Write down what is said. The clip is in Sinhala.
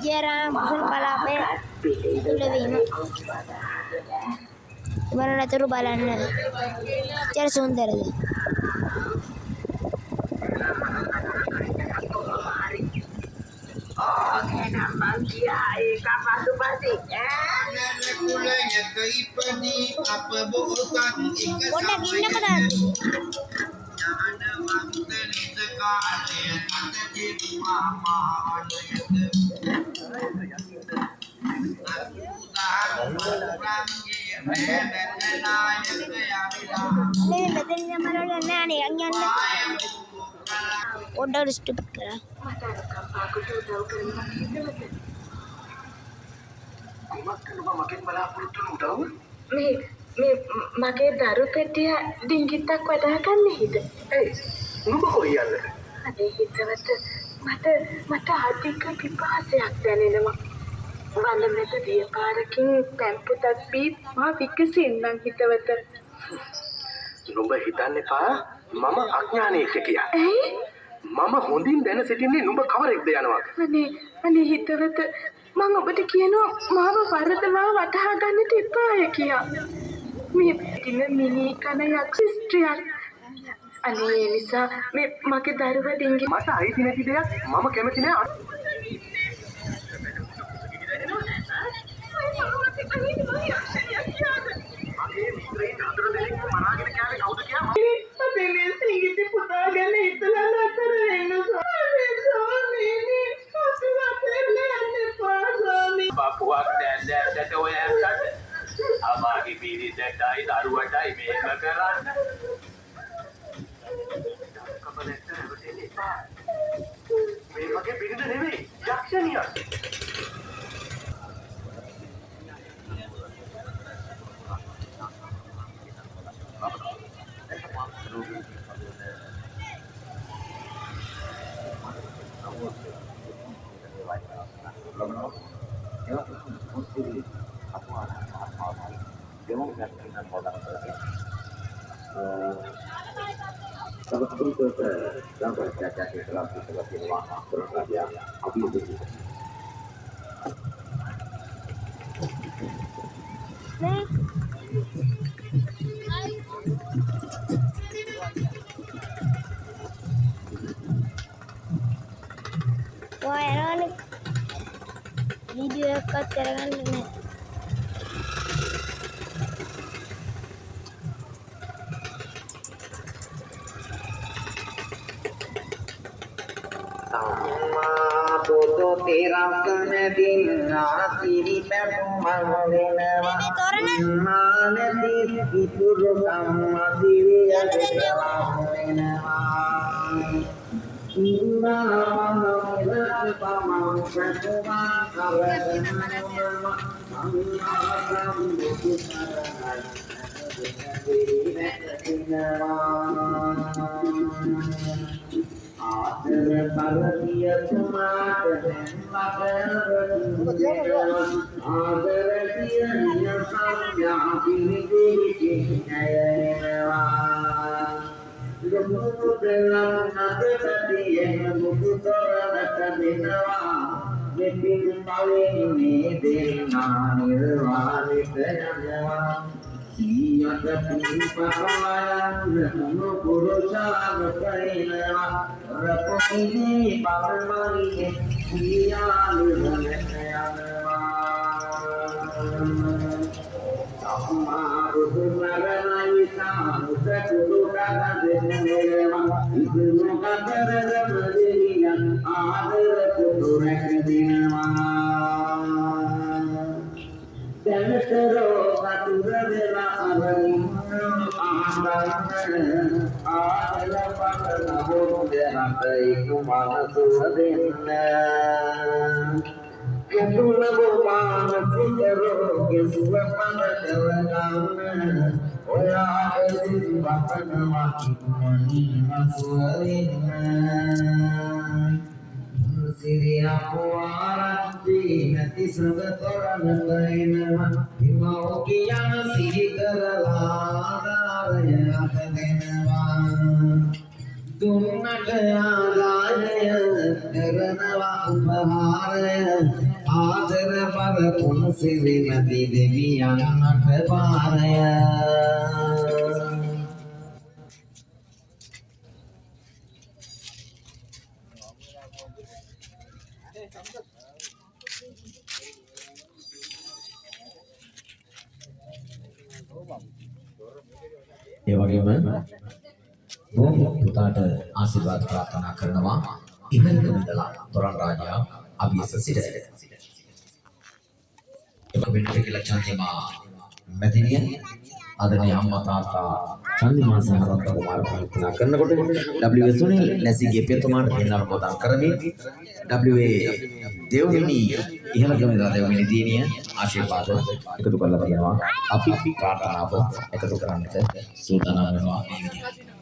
විජයාරාම කුසල කලාපය ඇතුළු වීම. බලන අතුරු බලන්න. කොච්චර සුන්දරද? පොඩ්ඩක් ඉන්නකෝ තාත්තේ. අනේ මෙතන ඉඳන් බලන්න නෑ අනේ යන් යන්න. පොඩ්ඩක් ස්ටොප් කරා. මට අනුකම්පාකට උදව් කරනවා හිතවත. කුමක්ද නුඹ මගෙන් බලාපොරොත්තු වන උදව්ව? මේ මේ මගේ දරු පෙට්ටිය ඩිංගිත්තක් වඩා ගන්න හිත. ඇයි නුඹ කොහේ යන්නද? අනේ හිතවත, මට මට අධික පිපාසයක් දැනෙනවා. වන මැද දිය පාරකින් පැන් පොතක් බී මා විකසින්නම් හිතවත. නුඹ හිතන්න එපා මම අඥානයෙක් කියලා. ඇයි? මම හොඳින් දැන සිටින්නේ නුඹ කවරෙක්ද යනවා. අනේ අනේ හිතවත, මං ඔබට කියනවා මාව වරදවා වටහා ගන්නට එපාය කියා. මේ දින මිනී කන යක්ෂ ස්ත්‍රියක්. අනේ ඒ නිසා මේ මගේ දරුවා ඩිංගි මට අයිති නැති දෙයක් මම කැමති නෑ. මගේ මිත්‍රයින් හතර දෙනෙක්ව මරාගෙන කෑවේ කවුද කියලා අපේ මේ සිඟිති පුතා ගැන හිතලා නතර වෙන්න ස්වාමී. ස්වාමීනි, අපි අතහැරලා යන්න එපා ස්වාමී. පපුවක් දැන් දැද්දට ඔය ඇත්තට අමාගේ බිරිඳටයි දරුවටයි මෙහෙම කරන්න. කපලෙත් රැවටෙන්න එපා. මේ මගේ බිරිඳ නෙවෙයි, යක්ෂණියක්. නේ ඔයා යනවනේ. වීඩියෝ එකක්වත් කරගන්න නෑ. සම්මා බුදු තිරසන දින්නා සිරි පැතුමන් වෙනවා. මේ තොරණ නානති ඉතුරු කම්ම සිරිය යන්න දෙන්නේ දෙකවම් වෙනවා. ඉන්නා මහ පමං පැතුමන් කරගෙන මම සම්මා සම්බුදු සරණයි දෙවිනැතිනවා. ආදර පරතිය තුමාට දැන් මට ආදර කියන සංඥා පිළිදෙවි ඇයනවා. ලොකු දෙනම් නතට තියෙන බුදු තොරණට දෙනවා. මෙපින් බලෙන් මේ දෙන්නා නිර්වාණයට යනවා. සීයට පින්පහලයන් රුණු පුරුෂාග පරිණවා රපොකිනේ පවමරියේ සීයා නිවනට යනවා. සම්මා බුදු සරණයි සාමුත කුරු කන දෙනවා. ඉසුරු කතරගම දෙවියන් ආදර පුතු රැක දෙනවා. දැනතරෝ වතුර වෙලා අරමින්න ආහන්න ආදල පරණ හොඳ රට ඉක්මන සුව දෙන්න. ගැටුණ මානසික රෝග සුවපත් කරගන්න ඔයාට සිල් වතනවා ඉක්මනින්ම සුව වෙන්න. සිරි අපුආරච්චි නැති සඳ තොරණට එනවා. හිමව් කියන සිහි කරලා ආධාරය අත දෙනවා. දුන්නට ආදායය කරනවා උපහාරය ආදර බර තුන් සිරිමැදි දෙවියන්ට පාරය. ඒ වගේම බොහෝ පුතාට ආශිර්වාද ප්‍රාර්ථනා කරනවා ඉහළම ඉඳලා තොරන් රාජා අභියස සිට. එම වෙනට කියලා චන්දිමා මැදිරිය ආදරණීය අම්මා තාත්තා චන්දිමා සහ රත්න කුමාර ප්‍රාර්ථනා කරනකොට W.A. Sunil නැසීගේ පියතුමාට පින් අනුමෝදන් කරමින් W.A. දෙව්මිනි ඉහළගම ඉඳලා දෙව්මිනි දිනිය ආශිර්වාද එකතු කරලා තියෙනවා. අපි ප්‍රාර්ථනාව එකතු කරන්නට සූදානම් වෙනවා මේ විදිහට.